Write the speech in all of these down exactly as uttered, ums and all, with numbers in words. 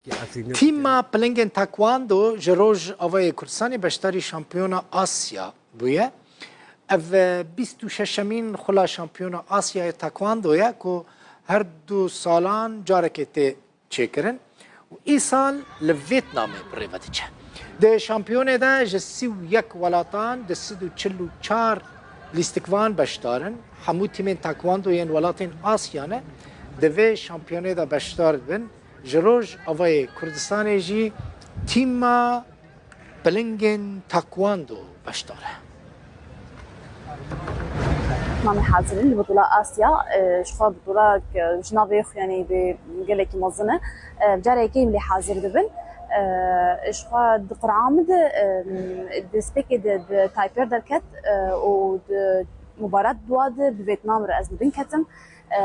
Tîma pilingên taekwondo ji Rojavayê Kurdistanê beşdarî Şampiyona Asya bûye. Ev, e, bîst û şeşemîn xula Şampiyona Asyayê Taekwondo ye ku her du salan carekê tê çêkirin û îsal li Vêtnamê bi rê ve diçe. Di şampiyonê de ji sî û yek welatan di sed û çil û çar lîstikvan beşdar in. Hemû tîmên taekwondo yên welatên Asya ne di vê şampiyonê de beşdar dibin. Ji Rojavayê Kurdistanê jî tîma pilingên taekwondo beşdar e. Namê hazir in li Butula Asya, e, ji xwe butula, e, ji navê xwe, yanî, bi gelekî mezin e. E, cara yekê lê hazir dibin. E, ji xwe di qur'a min de, e, destpêkê de bi Taipei derket, e, û di mubarat dua de bi Vêtnam re ez li bin ketim. E,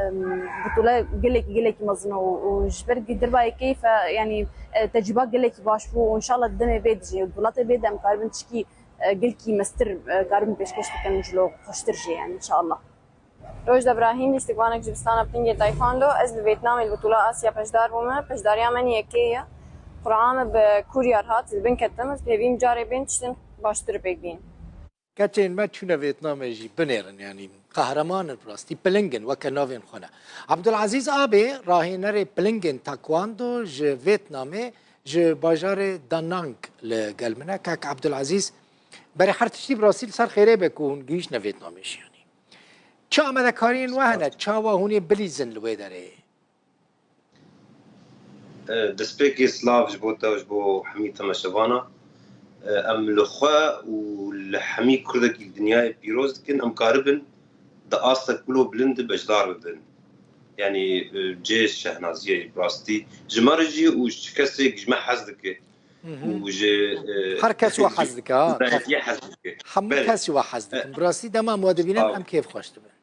em, butula gelekî, gelekî mezin e û, û ji ber derbayê keyf e, yanî, e, tecrûba gelekî baş bû û înşallah di demê vê de jî, welatê vê de em karibin tişkî, e, gelkî mestir, e, karibin pêşkêş bikin, cilo xweştir jî, yanî, înşallah. Rojda Brahîm, lîstikvanek ji Bistana Pilingê Taekwondo. Ez li Vêtnamê li Butula Asya peşdar bûme. Peşdariya me yekê ye. Qur'a me bi Kurya re hat, li bin ketim. Ez pêvîm carê bên tiştin baştir pêk bîn. Keçên me çûne Vêtnamê jî binêrin, yanî qehreman in, bi rastî piling in, weke navên xwe ne. Abdulazîz Abê, rahênerê pilingên taekwondo ji Vêtnamê, ji bajarê Da Nang li gel min e. Kak Abdulazîz, berê her tiştî bi rastî li ser xêrê be ku hûn gihîştine Vêtnamê jî, yanî. Çi amadekariyên we hene? Çawa hûn ê bilîzin li wê derê? E, destpêkê silav ji bo te û ji bo hemî temaşevana. E, em li xwe û li hemî Kurdekî li dinyayê pîroz dikin, em karibin di astek wilo bilind de beşdar bibin. Yanî, e, cê şehnaziyê bi rastî ji me re jî û ji kesê ji me hez dike. Hı hı. Û ji, e, Her kes we ji hez dike, ha. Dayetiyê hez dike. Hemû Belê. Kes ji we hez dikin. E, Bi rastî dema em we dibînin, Sağ ol. Em kêfxweş dibin.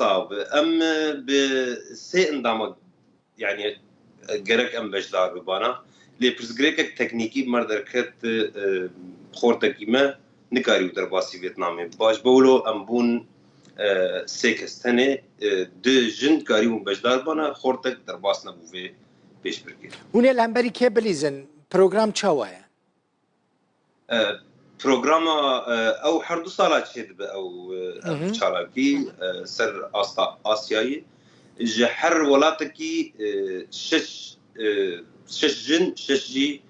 Sağ ol. Em, e, bi sê endama, yanî, e, gerek em beşdar bibana. Lê pirsgirêkek teknîkî bi me derket, e, xortekî me nikarî û derbasî Vêtnamê. Baş bewlo em bûn, e, sê kes tenê, e, du jin karîbûn beşdar bana, xortek derbas nebû vê pêşbirkê. Hûn ê li hemberî kê bilîzin? Program çawa ye? E, programa, e, ew her du sala çêdibe ew, e, ev Hı hı. çalakî, e, ser asta Asyayê. Ji her welatekî, e, şeş, e, şeş jin, şeş jî,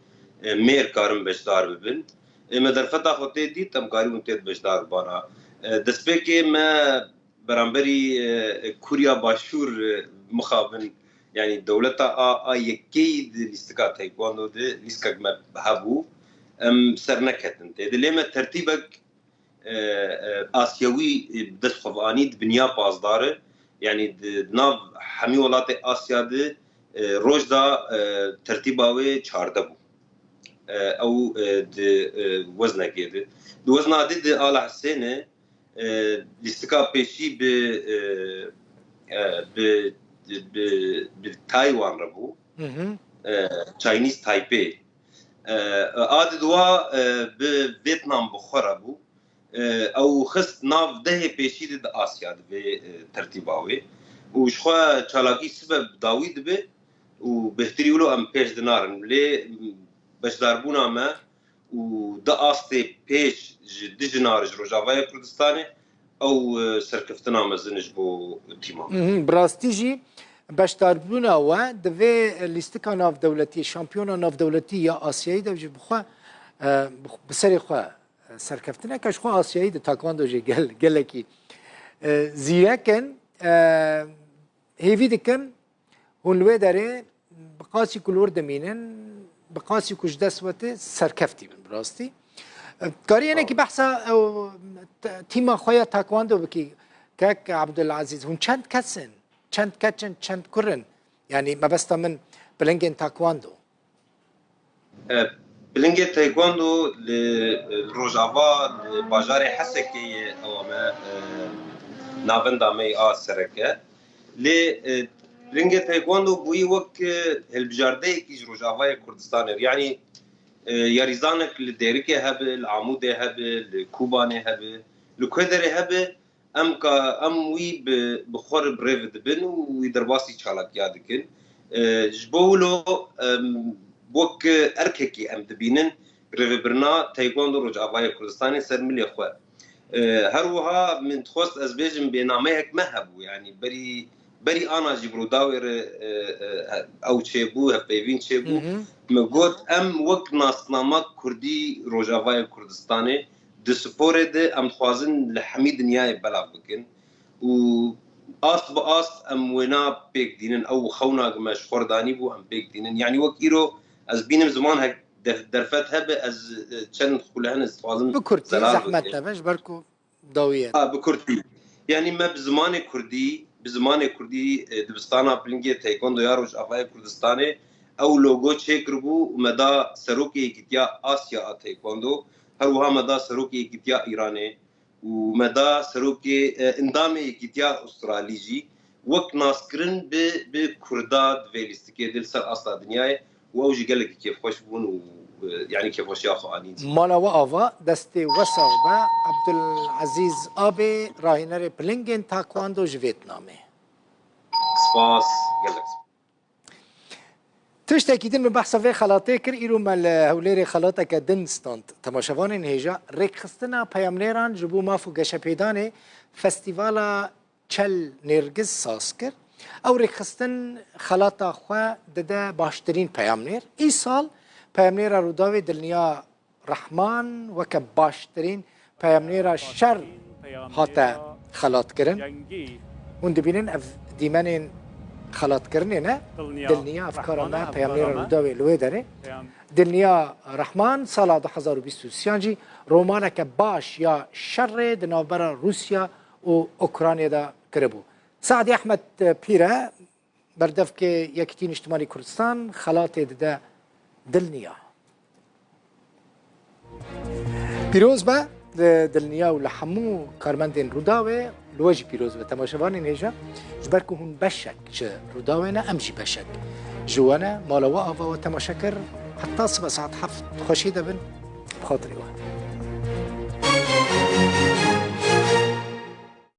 e, mêr karin beşdar bibin. E, me derfeta xwe tê dît, em karîbûn tê beşdar bibana. E, destpêkê me beramberî, e, Kurya Başûr, e, mixabin, yanî dewleta a, a yekê di lîstika taekwondo de lîstikek me hebû, em serneketin tê de. Lê me tertîbek, e, e, asyawî, e, bi dest xwe ve anî di binya pazdar e. Yanî di, di nav hemî welatê Asya de, e, roj da, e, tertîba wê çardeh bû. E, ew, e, di, e, weznekê de. Di wezna dî di Ala Hisênê, e, lîstika pêşî bi, e, e, bi, bi, bi Taywan re bû. Hı hı. E, Chinese Taipei. E, a di dua, e, bi Vietnam bi xwe re bû. E, ew xist nav dehê pêşî de di Asya de vê, e, tertîba wê. Û ji xwe çalakî sibe bi dawî dibe û bêhtirî wilo em pêş dinarin. Lê beşdarbûna me û di astê pêş ji dijina re ji Rojavaya Kurdistanê, ew, e, serkeftina mezin ji bo tîma me. Mhm, bi rastî jî beşdarbûna we di vê lîstika navdewletî, şampiyona navdewletî ya Asyayê de jî bi xwe, e, bi, bi serê xwe, e, serkeftineke ji xwe Asyayê de taekwondo jî gel-, gelekî, e, zîrek in. E, hêvî dikim hûn li wê derê bi qasî ku li wir dimînin, bi qasî ku ji dest we tê serkeftî bin bi rastî. Karî yenekî behsa, e, t-, tîma xwe ya taekwondo bikî, kek Abdulazîz, hûn çend kes in? Çend keç in, çend kur in? Yanî mebesta min pilingên taekwondo. E, pilingê taekwondo li, li Rojava, li bajarê Hesekê ye, ewa me, e, navenda me a sereke. Lê, e, pilingê taekwondo bûyî wek, e, hilbijardeyekî ji Rojavayê Kurdistanê. Yanî, e, yarîzanek li Dêrikê hebe, li Amûdê hebe, li Kobanê hebe, li ku derê hebe, em ka, em wî bi, bi xwe re bi rê ve dibin û wî derbasî çalakiya dikin. E, ji bo wilo, em, wek erkekî em dibînin rêvebirina Taekwondo Rojavayê Kurdistanê ser milê xwe. E, her wiha min dixwest ez bêjim bênameyek me hebû, yanî berî, berî ana jî bi Rûdawê re, e, e, ew çêbû, hevpeyvîn çêbû. Hı hı. Me got, em wek nasnama kurdî Rojavayê Kurdistanê di sporê de em dixwazin li hemî dinyayê belav bikin. Û ast bi ast em wêna pêk dînin. Ew xewna ku me ji xwe re danî bû, em pêk dînin. Yanî wek îro ez bînim ziman hek def-, derfet hebe, ez, e, çend xulehine ez dixwazim Bi kurtî, zelal zehmet bikim. Nebe, ji ber ku dawiyê. Ha, bi kurtî. Yanî me bi zimanê kurdî, bi zimanê kurdî, e, dibistana pilingê Taekwondo ya Rojavayê Kurdistanê ew logo çêkiribû û me da serokê Yekîtiya Asya a Taekwondo, her wiha me da serokê Yekîtiya Îranê û me da serokê, e, endamê Yekîtiya Astralî jî wek naskirin bi, bi Kurda di vê lîstikê de li ser asta dinyayê û ew jî gelekî kêfxweş bûn û, e, yanî kêfxweşiya xwe anîn jî. Mala we ava, destê we sax be. Ebdulezîz Abê, rahînerê pilingên Taekwondo ji Vêtnamê. Spas, gelek spas. Tiştekî din min behsa vê xelatê kir, îro me li Hewlêrê xelateke din stand. Temaşevanên hêja, rêkxistina peyamnêran ji bo maf û geşepêdanê Festîvala Çel Nêrgiz saz kir. Ew rêkxistin xelata xwe dide baştirîn peyamnêr. Îsal peyamnêra Rûdawê Dilniya Rehman weke baştirîn peyamnêra şer hate xelatkirin. Hûn dibînin ev dîmenên xelatkirinê ne? Dilniya, ev kara me, peyamnêra Rûdawê li wê derê. Dilniya Rehman sala du hezar û bîst û sêyan jî romaneke baş ya şerê di navbera Rûsya û Ukraynê de kiribû. Seadî Ehmed Pîre, berdevkê Yekîtî Niştimanî Kurdistan, xelatê dide Dilniya. Pîroz be, e, Dilniya û li hemû karmendên Rûdawê, li we jî pîroz be. Temaşevanên hêja, ji ber ku hûn beşek ji Rûdawê ne, em jî beşek ji we ne. Mala we ava we temaşe kir. Heta sibe saet heft xweşî de bin. Bi xatirê we.